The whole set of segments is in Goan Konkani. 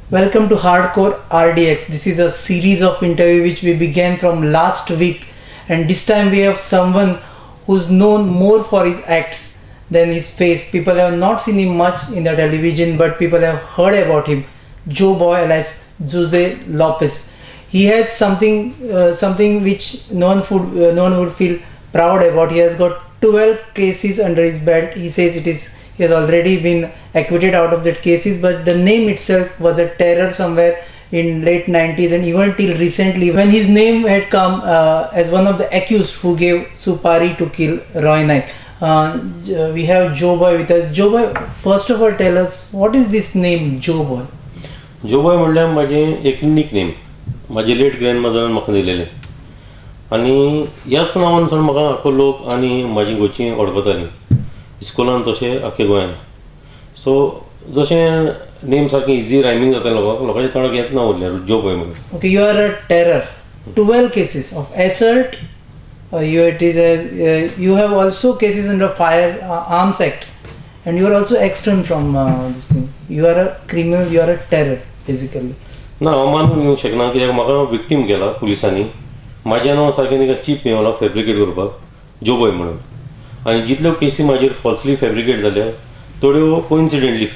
Welcome to Hardcore RDX. This is a series of interview which we began from last week, and this time we have someone who's known more for his acts than his face. People have not seen him much in the television, but people have heard about him. Joeboy alias Jose Lopez. He has something which no one would feel proud about. He has got 12 cases under his belt. He says it is he has already been acquitted out of that cases, but the name itself was a terror somewhere in late 90s and even till recently when his name had come as one of the accused who gave supari to kill Roy Naik. We have Joe Boy with us. Joe Boy, first of all, tell us, what is this name Joe Boy? जो बॉय म्हणल्यार म्हाजें एक निक नेम, म्हाजे लेट ग्रँड मदरान म्हाका दिलेलें आनी ह्याच नांवान सर म्हाका आख्खो लोक आनी म्हाजी घरचीं वळखतालीं, इस्कोलान तशें आख्खे गोंयान. सो जशें नेम सारकें इजी रायमींग जाता, लोकांक लोकांच्या तोंडाक येत ना उरलें जो बॉय म्हणून. Okay, you are a terror. 12 cases of assault. You it is a, you have also cases under Fire Arms Act, and you are also externed from this thing. You are a criminal. You are a terror, basically. ना, हांव मानून घेवंक शकना, कित्याक म्हाका विक्टीम केला पुलिसांनी. म्हाजें नांव सारकें तांकां चीप मेवला फेब्रिकेट करपाक जो बॉय म्हणून. आनी जितल्यो केसी म्हाजेर फॉल्सली फेब्रिकेट जाल्या, थोड्यो कोइन्सिडेंटली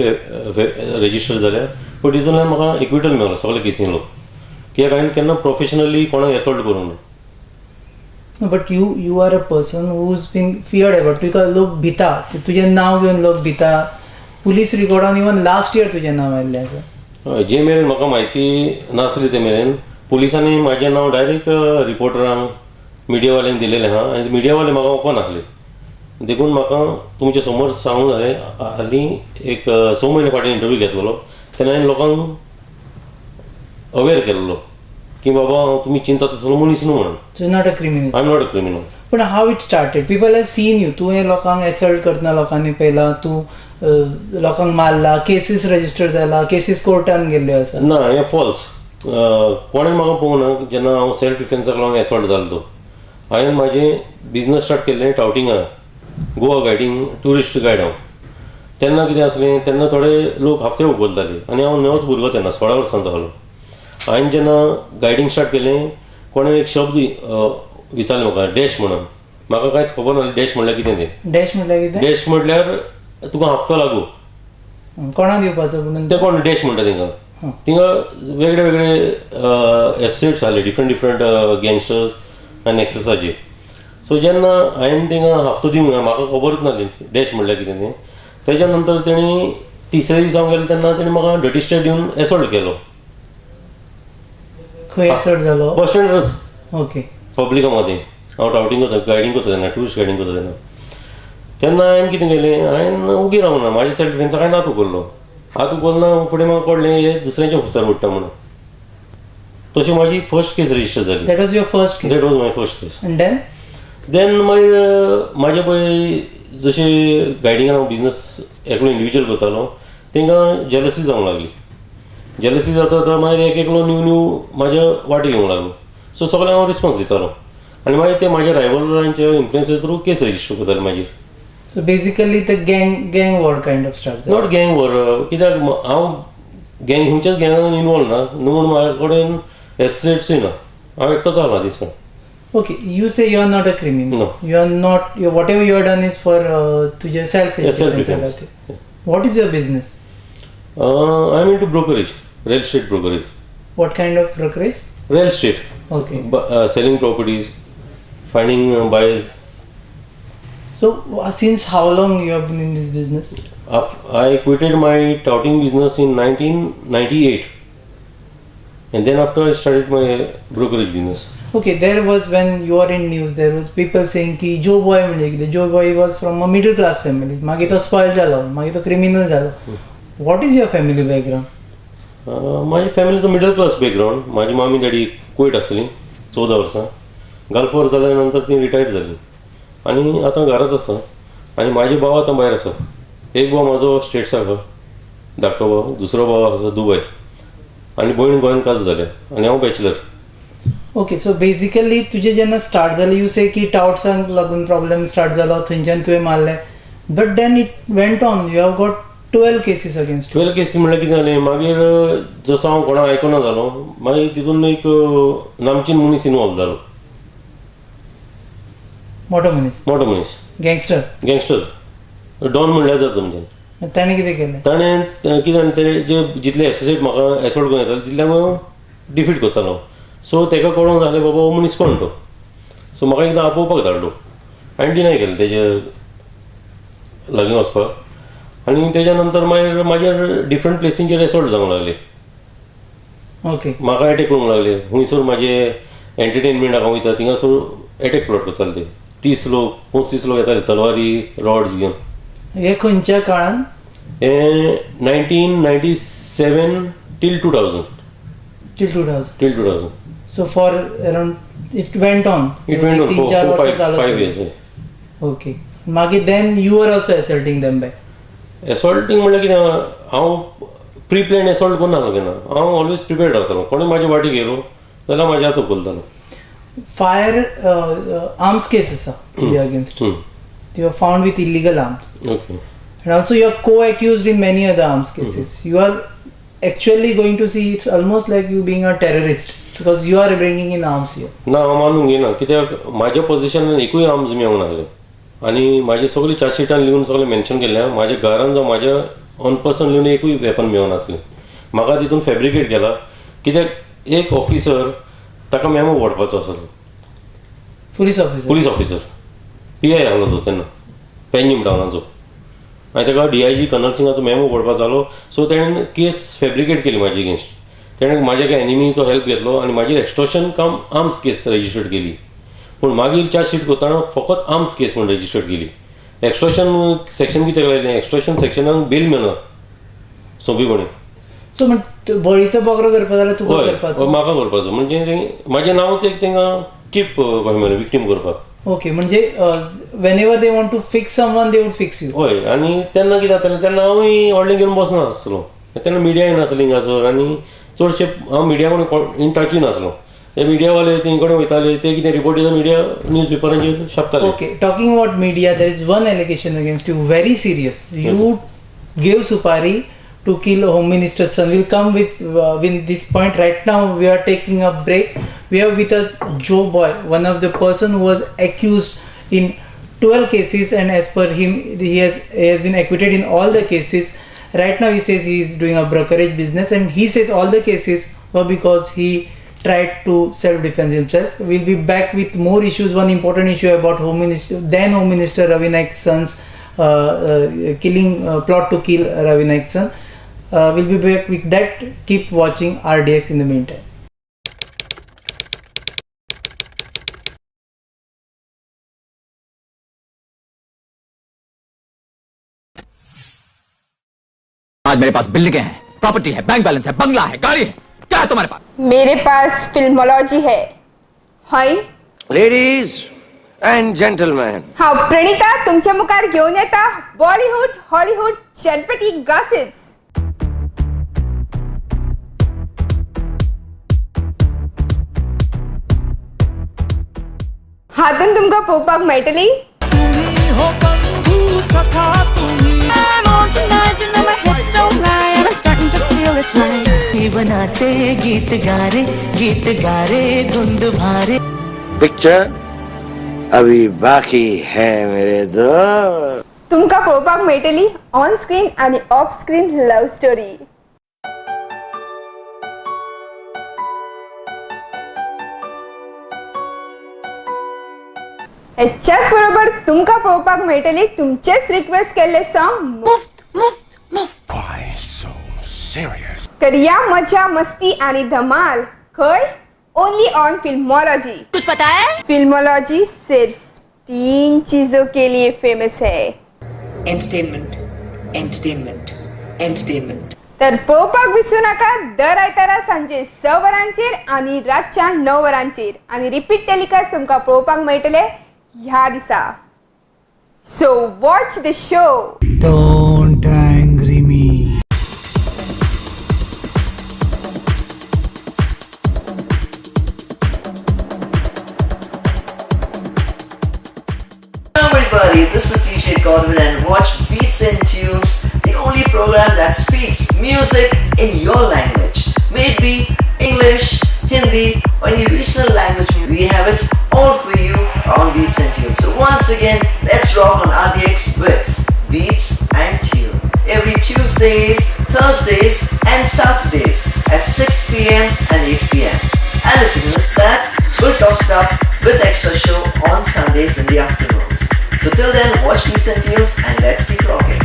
रेजिस्टर जाल्या, बट तितूंतल्यान म्हाका एक्विटल मेवला सगल्या केसींतलो, कित्याक हांवें केन्ना प्रोफेशनली कोणाक एसॉल्ट करूंक ना. No, but you are a person who's been feared about. तुका लोक भिता, तुजें नांव घेवन लोक भिता. पुलीस रिकॉर्डान इवन लास्ट इयर तुजें नांव आयिल्लें आसा. हय, जे मेरेन म्हाका म्हायती नासली ते मेरेन पुलिसांनी म्हाजें नांव डायरेक्ट रिपोर्टरांक, मिडियावाल्यांक दिलेलें आहा आनी मिडियावाले म्हाका वळखनासले. देखून म्हाका तुमच्या समोर सांगूंक जाय, हालीं एक 6 म्हयने फाटीं इंटरव्यू घेतलेलो तेन्ना हांवें लोकांक अवेर केल्लो की बाबा, हांव तुमी चिंता तसलो मनीस न्हू म्हणून. So not a criminal. I am not a criminal. पण how it started? People have seen you. तुवें लोकांक एसल्ट करतना लोकांनी पळयला, तूं लोकांक मारला, केसीस रजिस्टर जाला, केसीस कोर्टान गेल्ल्यो आसा. ना, हें फॉल्स. कोणें म्हाका पळोवंक ना जेन्ना हांव सेल्फ डिफेन्साक लागून एसॉल्ट जालो तो. हांवें म्हाजें बिजनस स्टार्ट केल्लें टावटिंगा, गोवा गायडींग, ट्युरिस्ट गायड हांव. तेन्ना कितें आसलें, तेन्ना थोडे लोक हफ्ते उखलताले आनी हांव नवोच भुरगो तेन्ना, 16 वर्सांचो आहलो. हांवें जेन्ना गायडींग स्टार्ट केलें, कोणें एक शब्द विचारलें म्हाका, डॅश म्हणून. म्हाका कांयच खबर नासलें डॅश म्हणल्यार कितें तें. डॅश म्हटल्यार कितें? डॅश म्हटल्यार तुका हफ्तो लागू. कोणा दिवपाचो म्हणून? ते कोण डॅश म्हणटा तेंकां. थिंगा वेगळे वेगळे एसोसिएट्स आसले, डिफरंट डिफरंट गँगस्टर्स आनी एक्सेसाचे. सो जेन्ना हांवें तेंकां हफ्तो दिवंक ना, म्हाका खबरूच नासली डॅश म्हणल्यार कितें तें. तेज्या नंतर तेणी तिसऱ्या दिसा हांव गेलो तेन्ना तेणी म्हाका डर्टी स्टेप दिवन एसॉल्ट केलो. खंय एसल्ट जालो? बस स्टँडारच. पब्लिका मदीं. हांव टावटींग करता, गायडींग करता तेन्ना, ट्युरिस्ट गायडींग करता तेन्ना. तेन्ना हांवें कितें केलें, हांवें उगी रावना, म्हाज्या सेल्फ डिफेन्साक हांवें हात उखल्लो. हात उखलना फुडें म्हाका कळ्ळें हे दुसऱ्यांच्या फुसार उडटा म्हणून. तशी म्हाजी फर्स्ट केस रजिस्टर जाली. That was your first case? That was my first case. And then? Then मागीर म्हाजे पळय जशें गायडिंगान हांव बिजनस एकलो इंडिविज्युअल करतालो, तांकां जेलसी जावंक लागली. जेलसी जाता जाता मागीर एक एकलो न्यू न्यू म्हाज्या वाटेक येवंक लागलो. सो सगळ्यांक हांव रिस्पोन्स दितालो आनी मागीर ते म्हाज्या रायवलांच्या इन्फ्लुएन्सा थ्रू केस रजिस्टर करताले म्हाजेर. So basically the gang war kind of start. Not gang war, कित्याक हांव गँग खंयच्याच गँगान इनवॉल्व ना न्हू म्हणून म्हाज्या कडेन एसोसिएट्सूय ना. हांव एकटोच आसा दिसा. Okay, you say you are not a criminal. No. You are not. You, whatever you have done is for तुझे self Yeah, self defense. Defense. What is your business? I am into brokerage, real estate brokerage. What kind of brokerage? Real estate. Selling properties, finding buyers. So since how long you have been in this business? I quitted my touting business in 1998, and then after I started my brokerage business. Okay, there was, when you are in news, there was people saying की जो बॉय म्हणजे कितें? Joe Boy was from a middle class family. मागीर तो स्पॉयल जालो, मागीर तो क्रिमिनल जालो. What is your family background? माझी फॅमिलीचो मिडल क्लास बॅकग्राऊंड. माझी मामी डॅडी कुवेट आसली 14 वर्सां. गल्फ वॉर जाल्या नंतर ती रिटायर्ड जाली आनी आतां घराच आसा. आनी म्हाजे भाव आतां भायर आसा. एक भाव म्हाजो स्टेट्साक आहा, धाकटो भाव. दुसरो भाव आसा दुबय आनी भयण गोंयान काज जाल्या आनी हांव बॅचलर. ओके, सो बेजिकली तुजें जेन्ना स्टार्ट जालें, you से की टावट्सांक लागून प्रॉब्लेम स्टार्ट जालो, थंयच्यान तुवें मारलें, but then it went on, you have got 12 cases against. 12 cases म्हणल्यार कितें जालें मागीर जसो हांव कोणाक आयकना जालो मागीर तितून एक नामचीन मनीस इनवॉल्व जालो. मोटो मनीस. मोटो मनीस. गँगस्टर. गँगस्टर डॉन म्हणल्यार जाता तुमच्यान. ताणें कितें केलें? ताणें कितें जालें ते जे जितले एसोसिएट म्हाका एसोल्ट करून येताले तितल्यांक हांव डिफीट करतालो. सो ताका कळोंक जालें बाबा हो मनीस कोण तो. सो म्हाका एकदां आपोवपाक धाडलो हांवें डिनाय केलें तेजे लागीं वचपाक आनी तेज्या नंतर मागीर म्हाजेर डिफरंट प्लेसींचेर एसोल्ट जावंक लागले. ओके. म्हाका एटॅक करूंक लागले. हुंयसर म्हाजे एंटरटेनमेंटाक हांव वयता थिंगासर एटॅक प्लॉट करताले ते. 30 लोक 35 लोक येताले तलवारी रॉड्स घेवन. हे खंयच्या काळान? हे 1997 till 2000. Till 2000. Till 2000. So for around it went on. It went on 3-4 वर्सां चालू. 5 years. Okay. मागीर then you are also assaulting them back. Assaulting म्हणल्यार कितें हांव प्री प्लॅन एसॉल्ट करना केन्ना. हांव ऑलवेज प्रिपेर्ड रावतालो. कोणूय म्हाज्या वाटेक येयलो जाल्यार म्हाज्या हात उखलतालो. फायर आर्म्स केस आसा तुज्या against. You are found with illegal arms. Okay. And also you are co-accused in many other arms cases. You are actually going to see it's almost like you being a terrorist because you are bringing in arms here. ना हांव मानूंक घेना कित्याक म्हाज्या पोजिशनान एकूय आर्म्स मेळूंक नासले आनी म्हाजे सगळे चार्जशिटान लिवन सगळें मेन्शन केल्लें. म्हाज्या घरान जावं म्हाज्या ऑन पर्सन लिवन एकूय वेपन मेळूंक नासलें. म्हाका तितून फेब्रिकेट केला कित्याक एक ऑफिसर ताका मेमो व्हरपाचो आसलो. Police officer. Police officer PI आहलो तो तेन्ना पेंजीम टावनाचो. आनी ताका DIG colonel सिंगाचो मेमो पडपाचो जालो. सो तेणें केस फेब्रिकेट केली म्हाजी अगेन्स्ट. तेणें म्हाज्या एका एनिमीचो हेल्प घेतलो आनी म्हाजेर एक्स्ट्रोशन कम आर्म्स केस रजिस्टर्ड केली. पूण मागीर चार्जशीट करतना फकत आर्म्स केस म्हूण रजिस्टर्ड केली. एक्स्ट्रोशन सेक्शन कित्याक लायलें? एक्स्ट्रोशन सेक्शनाक बेल मेळना सोंपेपणी. सो बळीचो बकरो करपा जाल्यार तुका करपाचो? म्हाका करपाचो. म्हणजे म्हाजें नांवच एक तांकां चीप कशें विक्टीम करपाक. ओके. म्हणजे whenever they want to fix someone they would fix you. हय. आनी तेन्ना कितें जातालें तेन्ना हांवूय व्हडलें घेवन बसना आसलो. तेन्ना मिडियाय नासली हिंगासर आनी चडशे हांव मिडिया कडेन इन टचूय नासलो. ते मिडियावाले तेंचे कडेन वयताले ते कितें रिपोर्ट दिता मिडिया न्यूज पेपरांचेर छापताले. Okay. Talking about media there is one allegation against you very serious. You gave supari to kill home minister's son. We'll come with this point. Right now we are taking a break. We have with us Joeboy, one of the person who was accused in 12 cases, and as per him he has been acquitted in all the cases. Right now he says he is doing a brokerage business, and he says all the cases were because he tried to self-defense himself. We'll be back with more issues. One important issue about Home Minister, then Home Minister Ravi Naik's son's killing plot to kill Ravi Naik's son. We'll be back with that. Keep watching RDX in the meantime. आज मेरे पास बिल्डिंगें हैं, प्रॉपर्टी है, बैंक बैलेंस है, बंगला है, गाड़ी है. क्या है तुम्हारे पास? मेरे पास फिल्मोलॉजी है. Hi ladies and gentleman. हाँ प्रणिता तुमच्या मुखार घेऊन येता बॉलिवूड हॉलिवूड चटपटी गॉसिप्स. हातून तुमकां पळोवपाक मेळटली गीत गारे धुंध भारे. पिक्चर अभी बाकी है मेरे दोस्त. तुमकां पळोवपाक मेळटली ऑन स्क्रीन आनी ऑफ स्क्रीन लव्ह स्टोरी. हेच्याच बरोबर तुमकां पळोवपाक मेळटली तुमचेच रिक्वेस्ट केल्ले सॉंग मुफ्त मुफ्त मुफ्त. Serious. करिया मजा मस्ती आणि धमाल खंय ओनली ऑन फिल्मोलॉजी. कुछ पता है? फिल्मोलॉजी सिर्फ 3 चीजों के लिए फेमस है. Entertainment, entertainment, entertainment. तर पळोवपाक विसरू नाका दर आयतारा सांजे 6 वरांचेर आनी रातच्या 9 वरांचेर आनी रिपीट टेलिकास्ट तुमकां पळोवपाक मेळटले ह्या दिसा. So watch the show. Don't angry me. Hello everybody, this is DJ Godwin and watch Beats and Tunes, the only program that speaks music in your language. May it be English, Hindi or any regional language, we have it all for you on Beats and Tunes. So once again, let's rock on RDX with Beats and Tune. Every Tuesdays, Thursdays and Saturdays at 6 p.m. and 8 p.m. And if you miss that, we'll toss it up with extra show on Sundays in the afternoons. So till then, watch Beats and Tunes and let's keep rocking.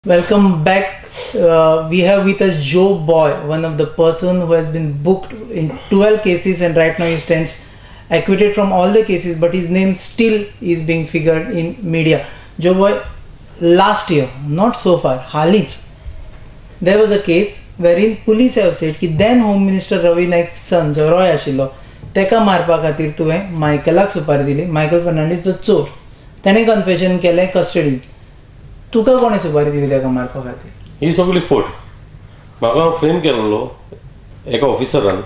Welcome back. We have with us Joe Boy, one of the person who has been booked in 12 cases and right now he stands acquitted from all the cases, but his name still is being figured in media. Joe Boy, last year, not so far, हालीच, there was a case wherein police have said की then Home Minister Ravi Naik's son जो रॉय आशिल्लो तेका मारपा खातीर तुवें मायकलाक सुपारी दिली. मायकल फर्नांडीस जो चोर, तेणें कन्फेशन केलें कस्टडीन. तुका कोणें सुपारी दिली तेका मारपा खातीर? ही सगळी फोट. म्हाका फ्रेम केल्लो एका ऑफिसरान.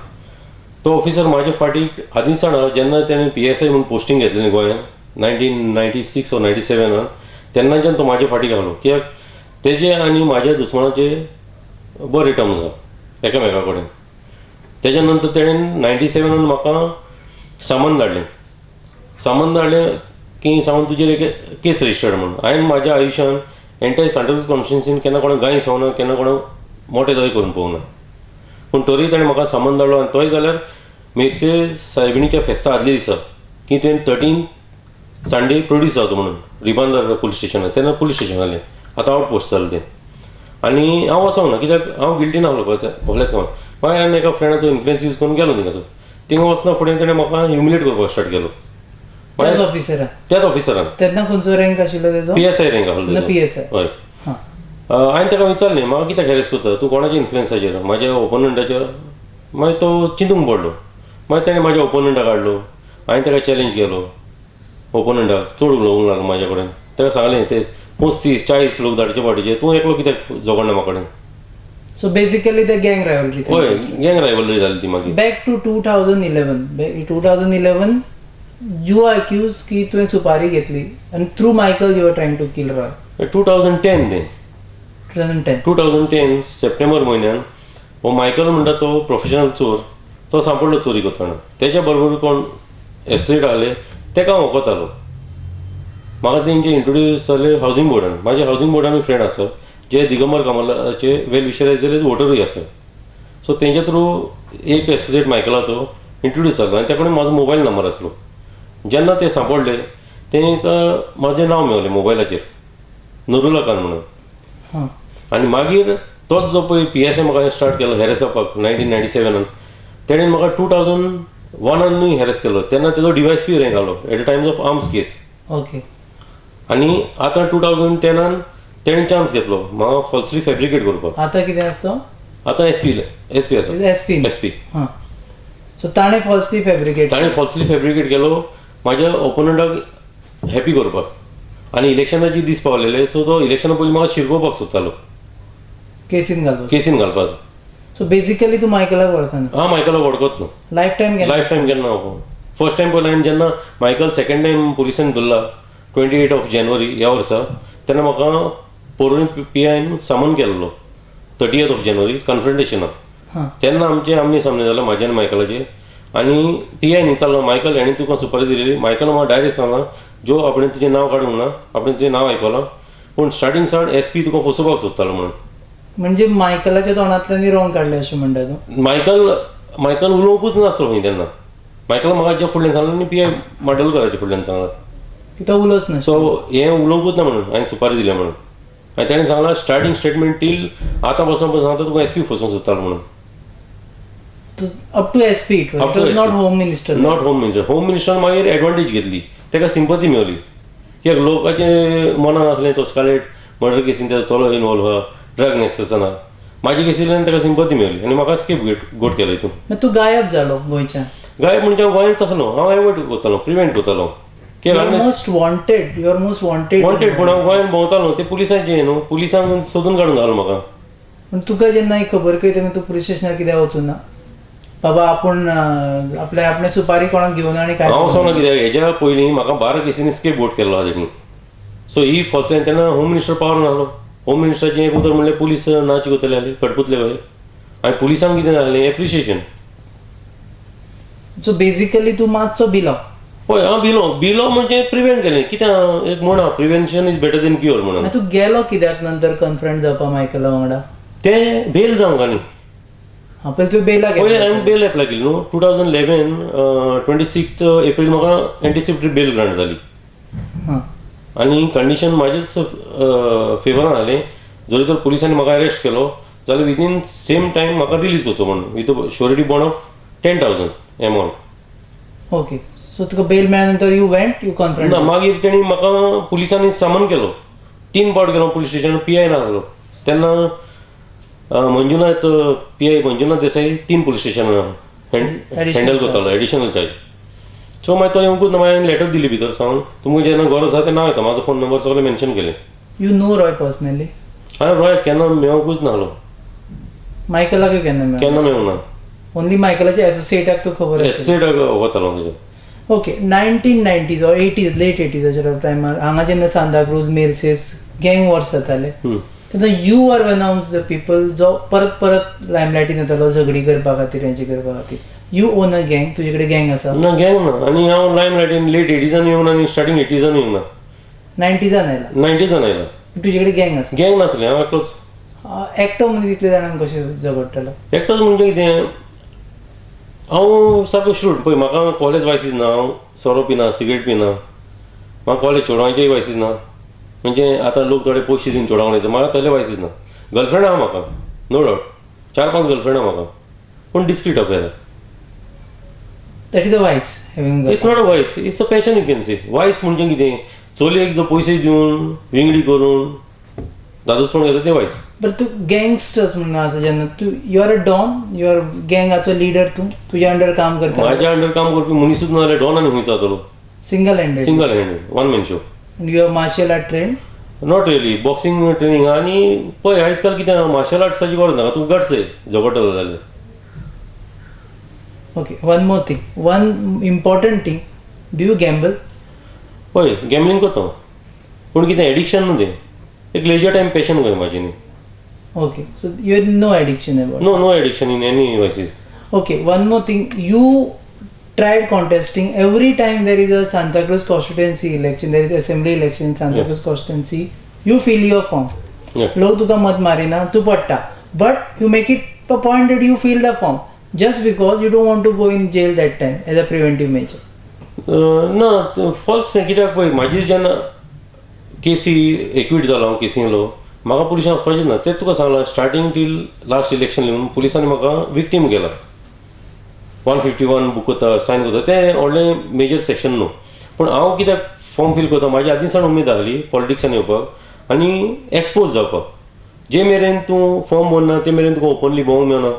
तो ऑफिसर म्हाज्या फाटीक आदीं साण जेन्ना तेणें PSI म्हूण पोस्टींग घेतलें गोंयांत 1996 or 97 तेन्नाच्यान तो म्हाज्या फाटीक आसलो. कित्याक तेजे आनी म्हाज्या दुस्मानाचे बरे टर्म्स आहा एकामेका कडेन. तेज्या नंतर तेणें 97 म्हाका सामान धाडलें. सामान धाडलें की सामान तुजेर एक केस रजिस्टर्ड म्हणून. हांवें म्हाज्या आयुश्यान एंटायर सांताक्रूज कॉन्स्टिट्युन्सीन केन्ना कोणाक गाय सावना, केन्ना कोणाक मोटे दोळे करून पळोवना, पूण तरी ताणें म्हाका सामान धाडलो. आनी तोय जाल्यार मेर्से सायबिणीच्या फेस्ता आदल्या दिसा की तुवें 13 संडे प्रोड्यूस जावचो म्हणून रिबांदार पुलीस स्टेशनार. तेन्ना पुलीस स्टेशन जालें, आतां आवट पोस्ट जालें तें. आनी हांव वचोंक ना कित्याक हांव गिल्टी नासलो पळय भोंवलेच हांव. मागीर हांवें एका फ्रेंडाचो इन्फ्लुयन्स यूज करून गेलो थिंगासर. थिंगा वचना फुडें ताणें म्हाका ह्युमिलेट करपाक स्टार्ट केलो. त्याच ऑफिसरान? त्याच ऑफिसरान. तेन्ना खंयचो रँक आशिल्लो तेजो? PSI rank आसलो. PSI. हय. हांवें ताका विचारलें म्हाका कित्याक हॅरेस करता तूं, कोणाच्या इन्फ्लुयन्साचेर? म्हाज्या ओपोनंटाच्या. मागीर तो चिंतूंक पडलो. मागीर ताणें म्हाज्या ओपोनंटाक हाडलो. हांवें ताका चॅलेंज केलो. ओपोनंटाक चड उलोवंक लागलो म्हाज्या कडेन. ताका सांगलें ते 35-40 लोक धाडचे फाटीचे, तूं एकलो कित्याक झगडना म्हाका कडेन? सो बेसिकली ते गँग रायवलरी. हय, गँग रायवलरी जाली ती मागीर. Back to 2011. 2011 you are accused की तुवें सुपारी घेतली आनी through Michael you are trying to kill Roy. 2010 तें. 2010. 2010 सप्टेंबर म्हयन्यान हो मायकल म्हणटा तो प्रोफेशनल चोर, तो सांपडलो चोरी करतना. तेज्या बरोबर कोण एसोसिएट आहले तेका हांव वखतालो. म्हाका तेंचे इंट्रोड्यूस जाले हावजींग बोर्डान. म्हाजे हावजींग बोर्डानूय फ्रेंड आसा जे दिगंबर कामलाचे वेल विशर आस जाल्यार वोटरूय आसा. सो तेंच्या थ्रू एक एसोसिएट मायकलाचो इंट्रोड्यूस जालो आनी त्या कडेन म्हाजो मोबायल नंबर आसलो. जेन्ना ते सांपडले तेंकां म्हाजें नांव मेवलें मोबायलाचेर, नुरुल्ला खान म्हणून. आनी मागीर तोच जो पळय PSI म्हाका स्टार्ट केलो हॅरेस जावपाक 1997 तेणेन म्हाका 2001 हॅरेस केलो. तेन्ना तेजो DYSP rank आसलो at the times of arms case. Okay. आनी आतां 2010 तेणें चान्स घेतलो म्हाका फॉल्सली फेब्रिकेट करपाक. आतां कितें आसा तो? आतां SP आसा. SP. सो ताणें फॉल्सली फेब्रिकेट, ताणें फॉल्सली फेब्रिकेट केलो म्हाज्या ओपोनंटाक हॅपी करपाक. आनी इलेक्शनाचे दीस पावलेले, सो तो इलेक्शना पयलीं म्हाका शिरकोवपाक सोदतालो, केसीन घालपाक. केसीन घालपाचो. सो बेसिकली तूं मायकलाक वळखना? हांव मायकलाक वळखत ना. Life time? Life time केन्ना हांव फर्स्ट टायम पळयला. हांवें जेन्ना मायकल सेकंड टायम पुलिसान धरला 28 जानेवारी ह्या वर्सा, तेन्ना म्हाका पोरूं PIन समन केल्लो 30 जानेवारी कन्फ्रंटेशनाक. तेन्ना आमचें आमने सामने जालें म्हाजें आनी मायकलाचें. आनी PIन विचारलो मायकल हेणें तुका सुपारी दिलेली? मायकल म्हाका डायरेक्ट सांगला जो आपणें तुजें नांव काडूंक ना, आपणें तुजें नांव आयकलां, पूण स्टार्टींग सावन SP तुका फसोवपाक सोदतालो म्हणून. म्हणजे मायकलाच्या तोंडांतल्यान रॉंग काडलें अशें म्हणटा तूं? मायकल उलोवंकूच नासलो खंय तेन्ना. मायकल म्हाका ज्या फुडल्यान सांगलें आनी PI माडोलकराच्या फुडल्यान सांगलां तो उलोच ना. सो हें उलोवंकूच ना म्हणून हांवें सुपारी दिल्या म्हणून. आनी ताणें सांगलां स्टार्टींग स्टेटमेंट टील आतां बसून पसून सांगता तुका SP फसोवंक सोदतालो म्हणून. Up to SP, it was not home minister. Not home minister. Home minister मागीर एडवांटेज घेतली, ताका सिंपती मेवली. कित्याक लोकांचे मनान आसलें तो स्कारलेट मर्डर केसीन तेजो चलो इनवॉल्व आहा, ड्रग नॅक्ससान आहा. म्हाज्या केसींतल्यान ताका सिंपती मेवली आनी म्हाका स्केप गोट केलो हितून. तूं गायब जालो गोंयच्यान? गायब म्हणजे हांव गोंयांत आसलो, हांव एवॉयड करतालो, प्रिवेंट करतालो. Most wanted, you are most wanted. Wanted पूण हांव गोंयान भोंवतालो ते पुलिसांचे न्हू, पुलिसांक सोदून काडून घालो म्हाका. पूण तुका जेन्ना ही खबर कळ्ळी तेन्ना तूं पुलीस स्टेशनार कित्याक वचूं ना? बाबा आपूण आपले आपणे सुपारी कोणाक घेवन आनी काय हांव वचोना कित्याक हेज्या पयलीं म्हाका 12 केसींनी स्केप बोट केल्लो आहा तेणी. सो ही फर्स्ट टायम तेन्ना होम मिनिस्टर पावर नासलो. होम मिनिस्टराचें एक उतर म्हणलें पुलीस नाच करतले जाल्यार कटपुतले कहे, आनी पुलिसांक कितें जालें एप्रिशिएशन. सो बेजिकली तूं मातसो भिलो. हय हांव भिलो. भिलो म्हणजे प्रिवेंट केलें. कितें एक म्हण आहा, prevention is better than cure म्हणून. तूं गेलो कित्याक नंतर कन्फ्रंट जावपा मायकला वांगडा? तें बेल जावंक आनी पयलीं तुवें बेलाक पयलीं हांवें बेल एप्लाय केली न्हू 2011 26 एप्रील म्हाका एंटिसिपेटरी बेल ग्रांट जाली. आनी कंडिशन म्हाजेच फेवरान जालें. जरी तर पुलिसांनी म्हाका अरेस्ट केलो जाल्यार विदीन सेम टायम म्हाका रिलीज करचो म्हणून with surety bond of 10,000 amount. Okay, so तुका बेल मेळ्ळ्या नंतर you went you confront? ना, मागीर तेणी म्हाका पुलिसांनी समन केलो. 3 पावट गेलो पुलीस स्टेशन, पी I नासलो तेन्ना. Manjunath P I Manjunath Desai 3 police station handle करतालो एडिशनल चार्ज. सो मागीर तो येवंकूच ना. मागीर हांवें लेटर दिली भितर सावन, तुमकां जेन्ना गरज आसा तें नांव येता, म्हाजो फोन नंबर सगळें मेन्शन केलें. You know Roy personally? हांवें रॉय केन्ना मेळोंकूच नासलो. मायकलाकूय केन्ना मेळोंक? केन्ना मेळूंक ना. ओनली मायकलाच्या एसोसिएटाक तूं खबर? एसोसिएटाक वतालो तेजे. Okay, 1990s or 80s, late 80s टायमार हांगा जेन्ना सांताक्रूज मेर्सेस गँग वॉर्स जाताले तेन्ना you are one of the people जो परत परत लायमलायटीन येतालो झगडी करपा खातीर, हेंचे करपा खातीर. You own a गँग, तुजे कडेन गँग आसा? ना, गँग ना. आनी हांव लायमलायटीन लेट 80s येवना आनी स्टार्टींग 80s येवना. 90s आयला? 90s आयला. तुजे कडेन गँग आसा? गँग नासलें, हांव एकलोच. एकटो म्हणजे तितले जाणांक कशें झगडटलो? एकटोच म्हणजे कितें, हांव सारको श्रूड. पळय म्हाका कॉलेज वायसीस ना, हांव सोरो पिना, सिगरेट पिना, म्हाका कॉलेज चेडवांचेय वायसीस ना. म्हणजे आतां लोक थोडे पयशे दिवन चेडवांक वयता, म्हाका तसले वायसीस ना. गर्लफ्रेंड आहा म्हाका, नो डावट, 4-5 गर्लफ्रेंड आहा म्हाका, पूण discreet affair. That is a vice. It's not a vice, it's a passion you can say. Vice म्हणजे कितें, चलयेक जो पयशे दिवन विंगडी करून दादोसपण घेता तें वायस. बट तूं गँगस्टर्स म्हणून आसा जेन्ना तूं you are a don, you are गँगाचो लिडर, तूं तुज्या अंडर काम करता? म्हाज्या अंडर काम करपी मनीसूच ना जाल्यार डॉन आनी खंयचो जातलो? Single handed. Single handed, one man show. You are martial art trained? Not really, boxing training. आनी पळय आयज काल कितें मार्शल आर्ट्साची गरज ना, तुका गट्स जाय झगडटलो जाल्यार. Okay, one more thing, one important thing, do you gamble? हय, गॅम्बलिंग करता, पूण कितें एडिक्शन न्हू तें, एक लेजर टायम पॅशन कहें म्हाजें न्ही. Okay, so you have no addiction about? No, no addiction in any vices. Okay, one more thing, you tried contesting every time there is a Santacruz constituency election, there is assembly election in Santacruz constituency, you fill your form. लोक तुका मत मारिना, तूं पडटा, but you make it a point that you fill the form just because you don't want to go in jail that time as a preventive measure. ना, फॉल्स न्ही. कित्याक पळय म्हाजी जेन्ना केसी एक्वीट जालो हांव केसींतलो, म्हाका पुलिसांक वचपाचें ना. तें तुका सांगलां, स्टार्टींग टील लास्ट इलेक्शन येवन पुलिसांनी म्हाका विक्टीम केला. 151 बूक करता, सायन करता, तें व्हडलें मेजर सेक्शन न्हू. पूण हांव कित्याक फॉर्म फील करता, म्हाजी आदीं सावन उमेद आहली पॉलिटिक्सान येवपाक आनी एक्सपोज जावपाक. जे मेरेन तूं फॉर्म भरना ते मेरेन तुका ओपनली भोंवंक मेळना,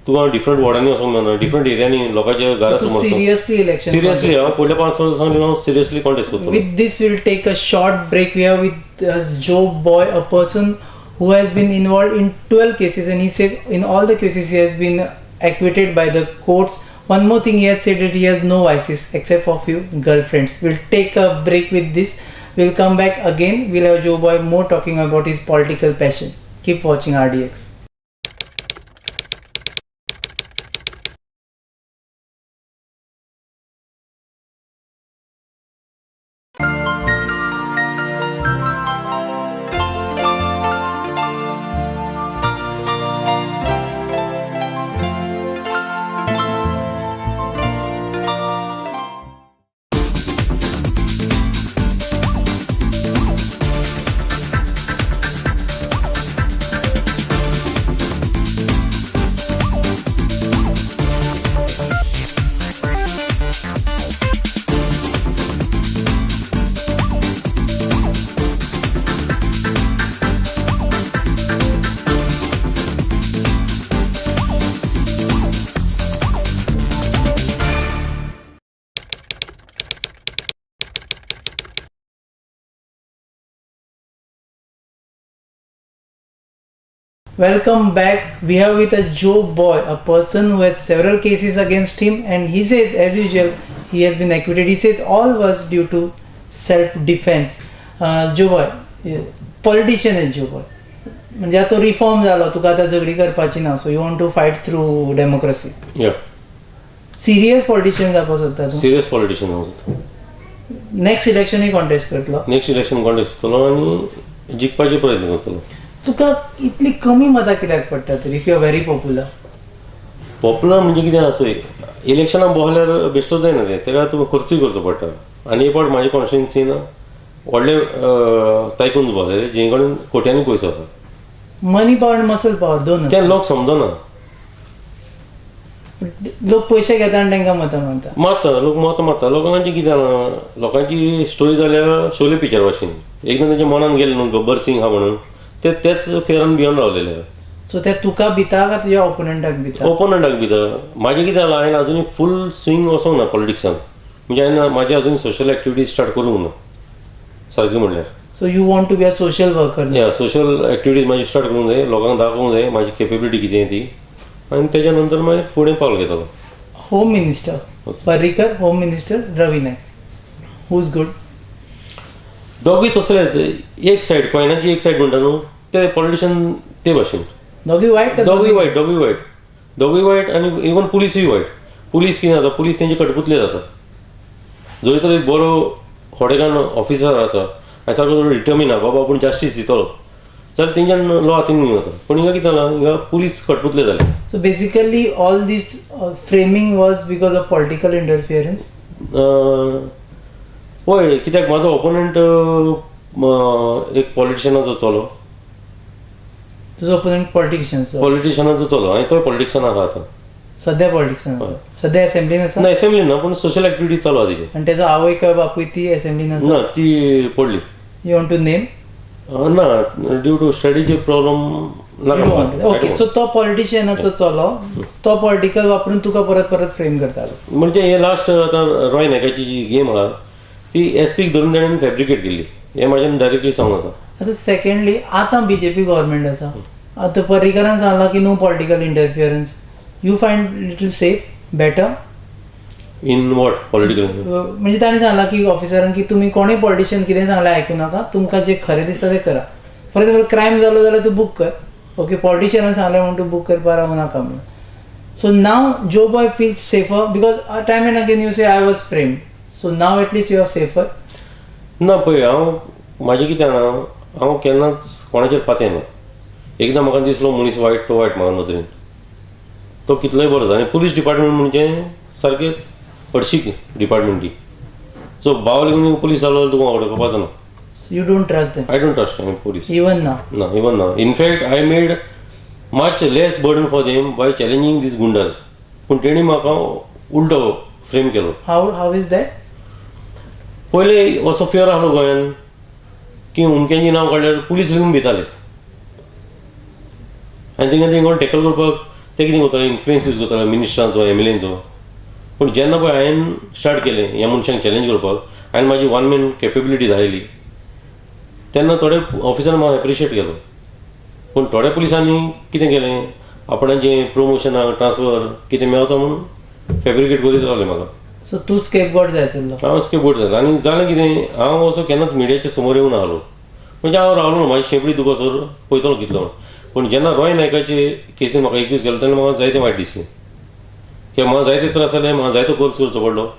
तुका डिफरंट वॉर्डांनी वचोंक मेळना, डिफरंट एरियांनी लोकांच्या घरा समोर. Seriously election? सिरियसली हांव फुडल्या 5 वर्सां हांव सिरियसली कॉन्टेस्ट करतलो. With this will take a short break. We have with Joe Boy, a person who has been involved in 12 cases, and he says in all the cases he has been acquitted by the courts. One more thing, he has said that he has no vices except for few girlfriends. We'll take a break with this. We'll come back again. We'll have Joe Boy more talking about his political passion. Keep watching RDX. Welcome back. We have with us Joe Boy, a person who has several cases against him, and he says, as usual, he has been acquitted. He says all was due to self-defense. Joe Boy, politician is Joe Boy. म्हणजे आता रिफॉर्म झालो, तुका आता झगडी करपाची ना, so you want to fight through democracy. Yeah. Serious politician जावपाक सोदता तूं? सिरियस पॉलिटिशियन जावंक सोदता. नेक्स्ट इलेक्शनूय कॉन्टेस्ट करतलो? नेक्स्ट इलेक्शन कॉन्टेस्ट करतलो आनी जिखपाचे प्रयत्न करतलो. तुका इतली कमी मतां कित्याक पडटा तर, if you are very popular? Popular म्हणजे कितें आसा, इलेक्शनाक बसल्यार बेश्टोच जायना तें, तेका तुका खर्चूय करचो पडटा. आनी एक फावट म्हाजे कॉन्स्टिट्युएन्सीन व्हडले तायकून बसलेले जें कडेन कोट्यांनी पयसो आसा. मनी पावर आनी मसल पावर दोन ते लोक समजना. लोक पयशे घेता आनी तांकां मतां मारता. मारता लोक, मतां मारता. लोकांची कितें जालां, लोकांची स्टोरी जाल्या शोले पिक्चर भाशेन, एकदां तेंच्या मनान गेलें न्हू गब्बर सिंग आहा म्हणून, ते तेच फेरान भिवन रावलेले. सो ते तुका भिता काय तुज्या ओपोनंटाक भिता? ओपोनंटाक भिता. म्हाजें कितें जालां, हांवें अजुनूय फूल स्विंग वचोंक ना पॉलिटिक्सान, म्हणजे हांवें म्हाजी अजून सोशल एक्टिविटीज स्टार्ट करूंक ना सारकी म्हणल्यार. So you want to be a social worker? या, सोशल एक्टिविटीज म्हाजी स्टार्ट करूंक जाय, लोकांक दाखोवंक जाय म्हाजी केपेबिलिटी कितें ती, आनी तेज्या नंतर मागीर फुडें पावल घेतलो. Home minister Parrikar, home minister Ravi Naik, who is good? दोगूय तसलेच, एक सायड कॉयनाची एक सायड म्हणटा न्हू ते पॉलिटिशियन ते भाशेन. दोगूय वायट? दोगूय वायट, दोगूय वायट, दोगूय वायट. आनी इवन पुलिसूय वायट. पुलीस कितें जाता, पुलीस तेंचे कटपुतले जाता. जरी तर एक बरो होडेकान ऑफिसर आसा आनी सारको डिटर्मीन आहा बाबा आपूण जस्टीस दितलो जाल्यार तेंच्यान लॉ हातीन घेवन वता. पूण हिंगा कितें जालां, हिंगा पुलीस कटपुतले जाले. So basically all this framing was because of political interference? हय, कित्याक म्हाजो ओपोनंट एक पॉलिटिशियनाचो चलो. तुजो ओपोनंट पॉलिटिशियन? पॉलिटिशियनाचो चलो आनी तो पॉलिटिक्सान आहा आतां सद्या. पॉलिटिक्सान सद्या असेंब्लीन आसा? ना, असेंब्लीन ना, पूण सोशल एक्टिविटीज चालू आहा तेजी. आनी तेजो आवय काय बापूय ती असेंब्लीन आसा? ना, ती पडली. You want to name? ना, ड्यू टू स्टडीचे प्रॉब्लम नाका. ओके, सो तो पॉलिटिशियनाचो चलो, तो पॉलिटिकल वापरून तुका परत परत फ्रेम करतालो. म्हणजे हे लास्ट आतां रॉय नायकाची जी गेम आहा ती एस पीक धरून ताणें फॅब्रिकेट केल्ली, हें म्हाज्यान डायरेक्टली सांगूं जाता. आतां सेकंडली, आतां बीजेपी गव्हर्मेंट आसा, आतां पर्रीकरान सांगलां की no political interference, you find little safe better? In what political? म्हणजे ताणें सांगलां की ऑफिसरांक की तुमी कोणूय पॉलिटिशियन कितें सांगलें आयकूं नाका, तुमकां जें खरें दिसता तें करा. फॉर एग्जाम्पल क्रायम जालो जाल्यार तूं बूक कर, ओके, पॉलिटिशियनान सांगलें म्हूण तूं बूक करपाक रावूं नाका म्हणून. So now Joe Boy feels safer because time and again you say I was framed, so now at least you are safer. ना पळय, हांव म्हाजें कितें जाणा, हांव केन्नाच कोणाचेर पातयना. एकदां म्हाका दिसलो मनीस वायट, तो वायट म्हाका नदरेन, तो कितलोय बरो जाता. आनी पुलीस डिपार्टमेंट म्हणजे सारकेच हडशीक डिपार्टमेंट ती. सो बावल घेवन पुलीस जालो जाल्यार तुका वळखपाचो ना. You don't trust them? I don't trust any police. Even now? ना, even now. In fact I made much less burden for them by challenging these goondas. पूण तेणी म्हाका उल्टो फ्रेम केलो. How is that? पयले असो फियर आहलो गोंयान की उमक्यांची नांव काडल्यार पुलीस लेगून भिताले आनी तेंकां तेंकां टॅकल करपाक ते कितें करताले, इन्फ्लुयन्स यूज करताले मिनिस्टरांचो, एम एल एंचो. पूण जेन्ना पळय हांवें स्टार्ट केलें ह्या मनशांक चॅलेंज करपाक, हांवें म्हाजी वन मॅन केपेबिलिटी दाखयली, तेन्ना थोडे ऑफिसरान म्हाका एप्रिशिएट केलो. पूण थोड्या पुलिसांनी कितें केलें, आपणाचें प्रोमोशनाक ट्रान्सफर कितें मेवता म्हूण फॅब्रिकेट करीत रावले म्हाका. सो तूं स्केपगोट जायत उरलो? हांव स्केपगोट जालो. आनी जालें कितें, हांव असो केन्नाच मिडियाच्या समोर येवन आहलो, म्हणजे हांव रावलो ना, म्हाजी शेंपडी दुखसर पळयतलो कितलो म्हूण. पूण जेन्ना रॉय नायकाचे केसीन म्हाका एक्यूज केलो तेन्ना म्हाका जायते वायट दिसलें, कित्याक म्हाका जायते त्रास जाले, म्हाका जायतो कोर्स करचो पडलो.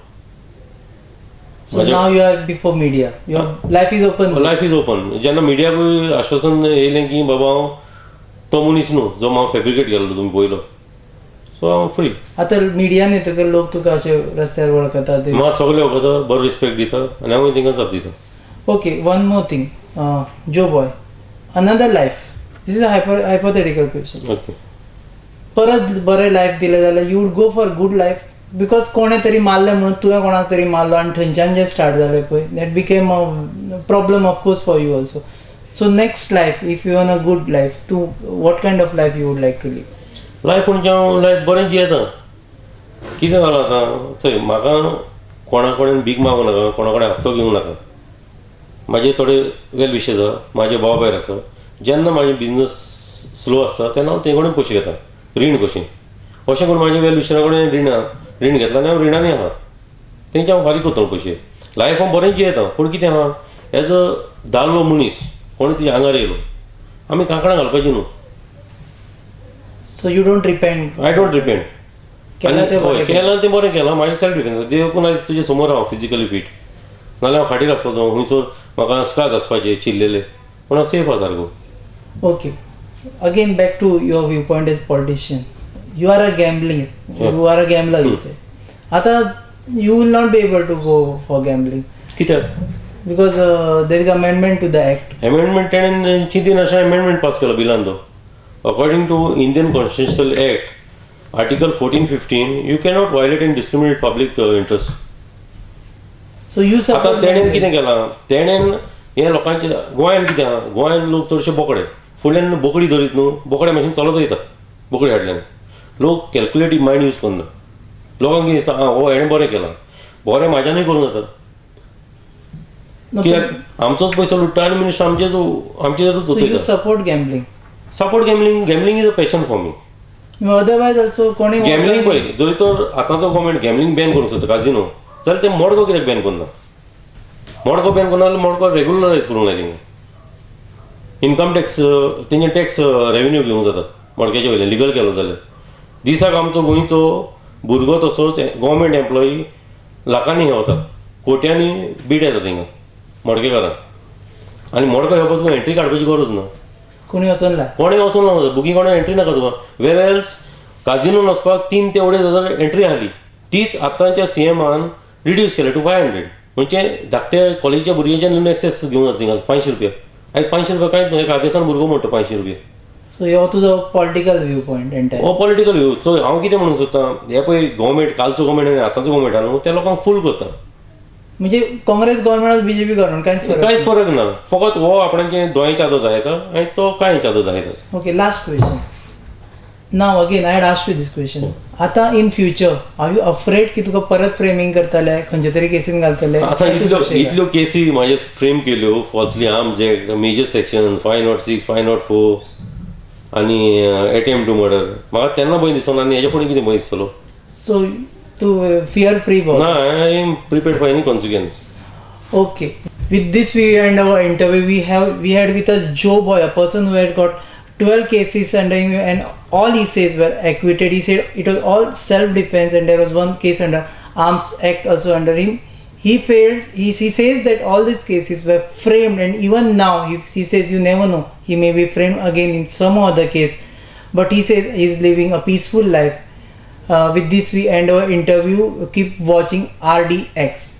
So now you are before media, your life is open. Life is open. जेन्ना मिडियाकूय आश्वासन येयलें की बाबा हांव तो मनीस न्हू जो म्हाका फॅब्रिकेट केल्लो तुमी पळयलो, सो हांव फ्री. आतां मिडियान येतकर लोक तुका अशे रस्त्यार वळखतात? म्हाका सगळे वळखता, बरो रिस्पेक्ट दिता आनी हांवूय तांकां जाप दिता. Okay, one more thing, Joe Boy, another life, this is a hypothetical question. Okay, परत बरें लायफ दिलें जाल्यार you would go for good life? Because कोणें तरी मारलें म्हणून तुवें कोणाक तरी मारलो आनी थंयच्यान जें स्टार्ट जालें पळय, that became a problem of course for you also. So next life, if you want a good life, तूं what kind of life you would like to live? Life म्हणजे हांव लायफ बरें जियेता. कितें जालां आतां चोय, म्हाका कोणा कडेन भीक मागूं नाका, कोणा कडेन हप्तो घेवंक नाका. म्हाजे थोडे वेल विशेस आहा, म्हाजे भाव भायर आसा. जेन्ना म्हाजे बिजनस स्लो आसता तेन्ना हांव तें कडेन पयशे घेता रीण कशें. अशें करून म्हाजे वेल विशरा कडेन रीण घेतला आनी हांव रिणांनी आहा, तेंचे हांव फारीक करतलो पयशे. लायफ हांव बरें जियेता, पूण कितें आहा एज अ दादलो मनीस कोण तुज्या आंगार येयलो आमी कांकणां घालपाची न्हू. So you don't repent? I don't repent. केलां तें बरें केलां, म्हाजें सेल्फ डिफेन्स देखून आयज तुजे समोर हांव फिजिकली फीट, नाल्यार हांव खाटीर आसपाचो, हुंयसर म्हाका स्कार्स आसपाचे चिल्लेले, पूण हांव सेफ आहा सारको. Okay, again back to your view point as politician. You are a gambling, you are a gambler you say. आतां you will not be able to go for gambling. कित्याक? Because there is amendment to the act. Amendment तेणेन चिंतीन अशें अमेंडमेंट पास केलो बिलान तो. According to Indian constitutional act Article 14-15, you cannot violate and discriminate public interest. So you support. आतां तेणेन कितें केलां, तेणेन हे लोकांचे गोंयान कितें आहा, गोंयान लोक चडशे बोकडे, फुडल्यान बोकडी धरीत न्हू, बोकड्या मातशें चलत वयता, बोकडी हाडल्यान लोक कॅल्क्युलेटीव मायंड यूज करना. लोकांक कितें दिसता, आं हो हेणें बरें केलां, बरें म्हाज्यानूय करूंक जाता, कित्याक आमचोच पयसो लुट्टा आनी मिनिस्टर आमचेच आमचेच वयता. Support gambling? Support gambling, gambling is a passion for me. Otherwise also कोणी गॅमलिंग पळय, जरी तर आतांचो गव्हर्मेंट गॅमलिंग बॅन करूंक सोदता काजिनो, जाल्यार ते मडको कित्याक बॅन करना? मडको बॅन करना जाल्यार मडको रेगुलरायज करूंक जाय तेंकां. इनकम टॅक्स तेंचे टॅक्स रेवेन्यू घेवंक जाता मडक्याचे वयल्यान लिगल केलो जाल्यार. दिसाक आमचो गोंयचो भुरगो तसोच गव्हर्मेंट एम्प्लॉई लाखांनी हे वता, कोट्यांनी बीड येता तेंकां मडकेकारांक. आनी मडको घेवपाक तुका एंट्री काडपाची गरज ना, कोणी वचून लाय, कोणें वचून लावंक बुकींग, कोणें एंट्री नाका तुका. वेर एल्स काजिनोन वचपाक 3 ते 2.5 हजार एंट्री आहली, तीच आतांच्या सीएमान रिड्यूस केल्या टू 500. म्हणजे धाकट्या कॉलेजीच्या भुरग्यांच्यान न्हू एक्सेस घेवंक जाता थिंगा 500 रुपया. आयज 500 रुपया कांयच न्हू, एक आदेसान भुरगो म्हणटा 500 रुपया. सो हो तुजो पॉलिटिकल व्यू पॉयंट एंटायर. हो पॉलिटिकल व्यू. सो हांव कितें म्हणूंक सोदता, हे पळय गव्हर्मेंट कालचो गव्हर्मेंट आनी आतांचो गव्हर्मेंट आहा न्हू, त्या लोकांक फूल करता. म्हणजे काँग्रेस गव्हर्मेंट बीजेपी गव्हर्मेंट कांयच फरक ना, फकत हो आपणाचे दोंय चादर दाखयता आनी तो कांय चादर दाखयता. Okay, last question. Now again I had asked you this question. आतां in future are you afraid की तुका परत फ्रेमींग करतले, खंयचे तरी केसीन घालतले? आतां इतल्यो केसी म्हाजे फ्रेम केल्यो falsely, arms act, major section 506, 504 आनी एटेम्प्ट टू मर्डर. म्हाका तेन्ना भंय दिसना आनी हेजे फुडें कितें भंय दिसतलो? सो तूं फियर फ्री बॉय? ना, I am prepared for any consequence. Okay, with this we end our interview. We had with us Joeboy, a person who had got 12 cases under him, and all he says were acquitted. He said it was all self-defense, and there was one case under Arms Act also under him. He failed. He says that all these cases were framed, and even now he says you never know, he may be framed again in some other case, but he says he is living a peaceful life. With this we end our interview. Keep watching RDX.